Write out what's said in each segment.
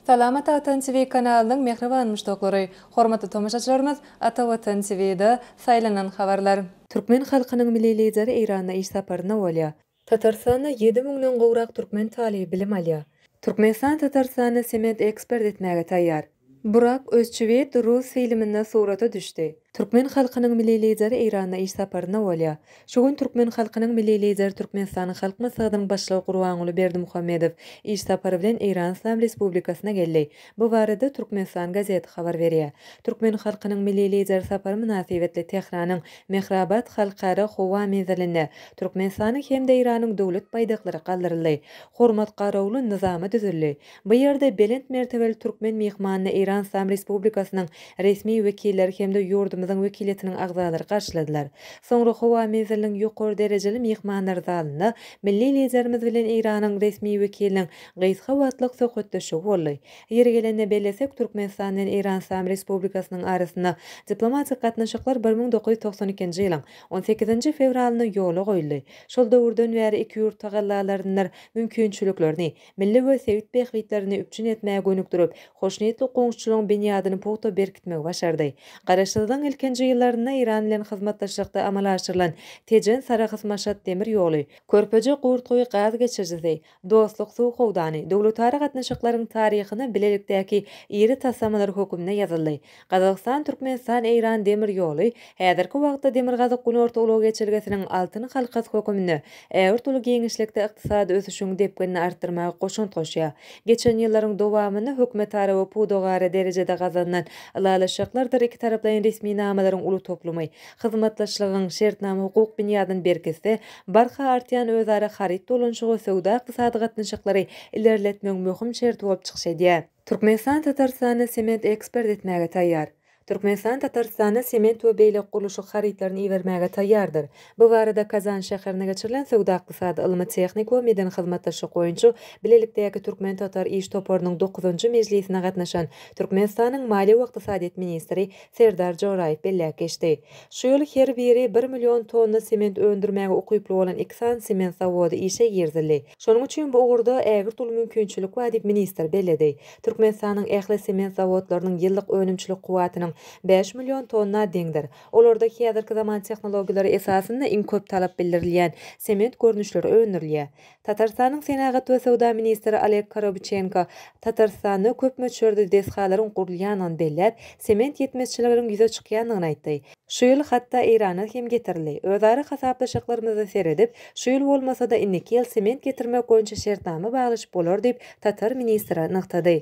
Salam Ata Watan TV kanalynyň mähriban muşdaklary! Hormatly tomaşaçylarymyz Ata Watan TV-de saýlanan habarlar. Türkmen halkynyň Milli Lideri Eýranda iş saparynda bolýar. Tatarystanda ýedi müňden gowrak türkmen talyby bilim alýar. Türkmenistan Tatarystana sement eksport etmäge taýýar. Burak Özçiwit rus filminde surata düşdi. Türkmen halkynyň Milli Lideri Eýranda iş saparynda bolýar. Şu gün türkmen halkynyň Milli Lideri Türkmenistanyň Halk Maslahatynyň Başlygy Gurbanguly Berdimuhamedow iş sapary bilen Eýran Yslam Respublikasyna geldi. Bu barada Türkmenistan gazeti habar berýär. Türkmen halkynyň Milli Lideri sapary mynasybetli Tähranyň Mehrabad halkara howa menzilinde Türkmenistanyň hem-de Eýranyň Döwlet baýdaklary galdyryldy. Hormat garawuly nyzama düzüldi. Bu ýerde belent mertebeli türkmen myhmanyny Eýran Yslam Respublikasynyň resmi wekilleri hem-de ýurdumyzyň wekiliýetiniň agzalary garşyladylar. Soňra howa menziliniň ýokary derejeli myhmanlar zalynda milli Liderimiz bilen Eýranyň resmi wekiliniň gysga wagtlyk söhbetdeşligi boldy. Ýeri gelende bellesek, Türkmenistan bilen Eýran Yslam Respublikasynyň arasynda diplomatik gatnaşyklar 1992-nji ýylyň on sekizinji fewralynda ýola goýuldy. Şol döwürden bäri iki ýurt tagallalarynyr mümkinçiliklerini, milli we sebit bähbitlerini üpjün etmäge gönükdirip, hoşniýetli goňşuçylygyň binýadyny pugta berkitmegi başardy. Garaşsyzlygyň ilkinji ýyllarynda Eýran bilen hyzmatdaşlykda amala aşyrylan Tejen-Sarahs-Maşat demir ýoly, Körpeje-Gurtguýy gaz geçirijisi, Dostluk suw howdany döwletara gatnaşyklaryň taryhyna bilelikdäki iri taslamalar hökmünde ýazyldy. Gazagystan-Türkmenistan-Eýran demir ýoly häzirki wagtda Demirgazyk-Günorta ulag geçelgesiniň altyn halkasy hökmünde ägirt uly giňişlikde ykdysady ösüşiň depginini artdyrmaga goşant goşýar. Geçen ýyllaryň dowamynda hökümetara we pudagara derejede gazanylan ylalaşyklardyr ikitaraplaýyn resminamalaryň uly toplumy hyzmatdaşlygyň şertnama-hukuk binýadyny berkitse, barha artýan özara haryt dolanyşygy söwda-ykdysady gatnaşyklary ilerletmegiň möhüm şerti bolup çykyş edýär. Türkmenistan Tatarystana sement eksport etmäge taýýar. Türkmenistan Tatarystana sement we beýleki gurluşyk harytlaryny ibermäge taýýardyr. Bu barada Kazan şäherinde geçirilen Söwda-ykdysady, ylmy-tehniki we medeni hyzmatdaşlyk boýunça bilelikdäki türkmen-tatar iş toparynyň dokuzynjy mejlisine gatnaşan Türkmenistanyň maliýe we ykdysadyýet ministri Serdar Joraýew belläp geçdi. Şu ýyl her biri bir million tonna sement öndürmäge ukyply bolan iki sany sement zawody işe girizildi. Şonuň üçin bu ugurda ägirt uly mümkinçilik bar diýip, ministr belledi. Türkmenistanyň ähli sement zawodlarynyň ýyllyk önümçilik kuwwatynyň 5 million tonna deňdir. Olarda häzirki zaman tehnologiýalary esasynda iň köp talap bildirilýän sement görnüşleri öndürilýär. Tatarystanyň senagat we söwda ministri Oleg Korobiçenko Tatarystanda köp möçberde desgalaryň gurulýandygyny belläp, sement ýetmezçiliginiň ýüze çykýandygyny aýtdy. Şu ýyl hatda Eýrandan hem getirildi. Özara hasaplaşyklarymyza seredip, şu ýyl bolmasa-da indiki ýyl sement getirmek boýunça şertnama baglaşyp bolar diýip, tatar ministri nygtady.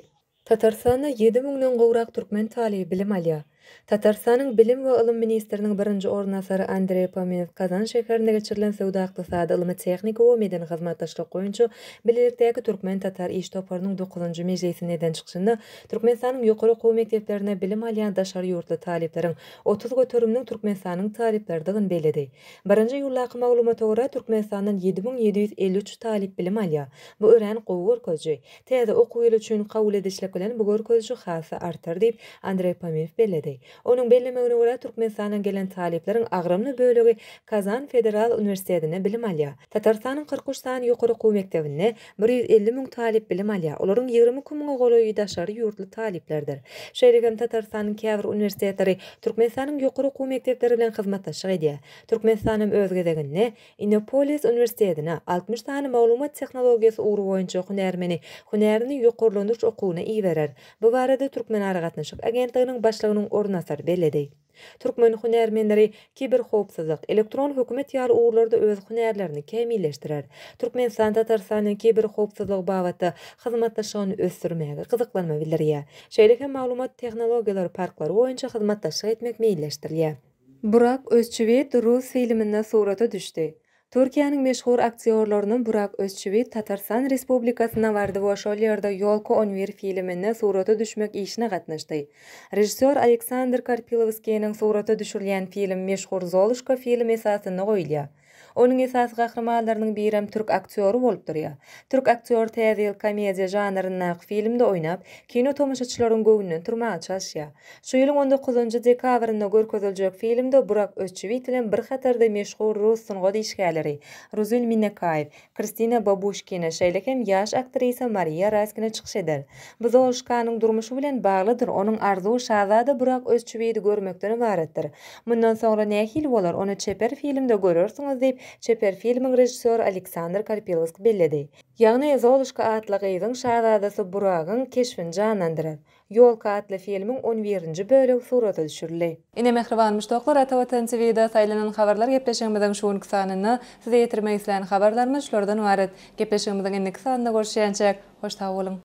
Tatarystanda ýedi müňden gowrak türkmen talyby bilim alýar. Tatarystanyň Bilim we ylym ministriniň birinji orunbasary Andreý Pominow Kazan şäherinde geçirilen söwda-ykdysady, ylmy-tehniki we medeni hyzmatdaşlyk boýunça bilelikdäki türkmen-tatar iş toparynyň dokuzynjy mejlisinde eden çykyşynda Türkmenistanyň ýokary okuw mekdeplerinde bilim alýan daşary ýurtly talyplaryň 30 göteriminiň Türkmenistanyň talyplarydygyny belledi. Birinji iýuldaky maglumata görä, Türkmenistandan 7753 talyp bilim alýar. Bu örän gowy görkeziji. Täze okuw ýyly üçin kabul edişlik bilen bu görkeziji has-da artar diýip, Andreý Pominow belledi. Onuň bellemegine görä, Türkmenistandan gelen talyplaryň agramly bölegi Kazan federal uniwersitetinde bilim alýar. Tatarystanyň 43 sany ýokary okuw mekdebinde 150 müň talyp bilim alýar, olaryň 22 müňe golaýy daşary ýurtly talyplardyr. Şeýle hem Tatarystanyň käbir uniwersitetleri Türkmenistanyň ýokary okuw mekdepleri bilen hyzmatdaşlyk edýär. Türkmenistan hem öz gezeginde Innopolis uniwersitetine 60 sany maglumat tehnologiýasy ugry boýunça hünärmeni hünärini ýokarlandyryş okuwyna iberer. Bu barada Türkmenaragatnaşyk agentliginiň başlygynyň orunbasary belledi. Türkmen hünärmenleri kiberhowpsuzlyk, elektron hökümet ýaly ugurlarda öz hünärlerini kämilleşdirer. Türkmenistan Tatarystanyň kiberhowpsuzlygy babatda hyzmatdaşlygyny ösdürmäge gyzyklanma bildirýär. Şeýle hem maglumat tehnologiýalary parklary boýunça hyzmatdaşlyk etmek meýilleşdirilýär. Burak Özçiwit rus filminde surata düşdi. Türkiýäniň meşhur aktýorlaryndan Burak Özçiwit Tatarystan Respublikasyna bardy we şol ýerde Ýolka on bir filminde surata düşmek işine gatnaşdy. Režissýor Aleksandr Karpilowskiniň surata düşürilýän film meşhur Zoluşka filmi esasynda goýulýar. Onuň esasy gahrymanlarynyň birem türk aktýory bolup durýar. Türk aktýory Täze ýyl komediýa žanryndaky filmde oýnap, kino tomaşaçylaryň göwnünden turmaga çalyşýar. Şu ýylyň on dokuzynjy dekabrynda görkeziljek filmde Burak Özçiwit bilen bir hatarda meşhur rus sungat işgärleri Ruzil Minnekaýew, Kristina Babuşkina, şeýle hem ýaş aktrisa Mariýa Raskina çykyş eder. Bu Zoluşkanyň durmuşy bilen baglydyr, onuň arzuwy şazada Burak Özçiwidi görmekden ybaratdyr. Mundan soňra nähili bolar, ony çeper filmde görersiňiz diýip, çeper filmiň režissýory Aleksandr Karpilowsk belledi. Ýagny Zoluşka atly gyzyň şazadasy Buragyň keşbini janlandyrar. Ýolka atly filmiň on birinji bölegi surata düşürildi. Ine mähriban muşdaklar Ata Watan TVda saýlanan habarlar gepleşigimiziň şu günki sanynda size ýetirmek islän habarlarymyz şulardan ybarat. Gepleşigimiziň indiki sanynda görüşýänçäk, hoş sag boluň!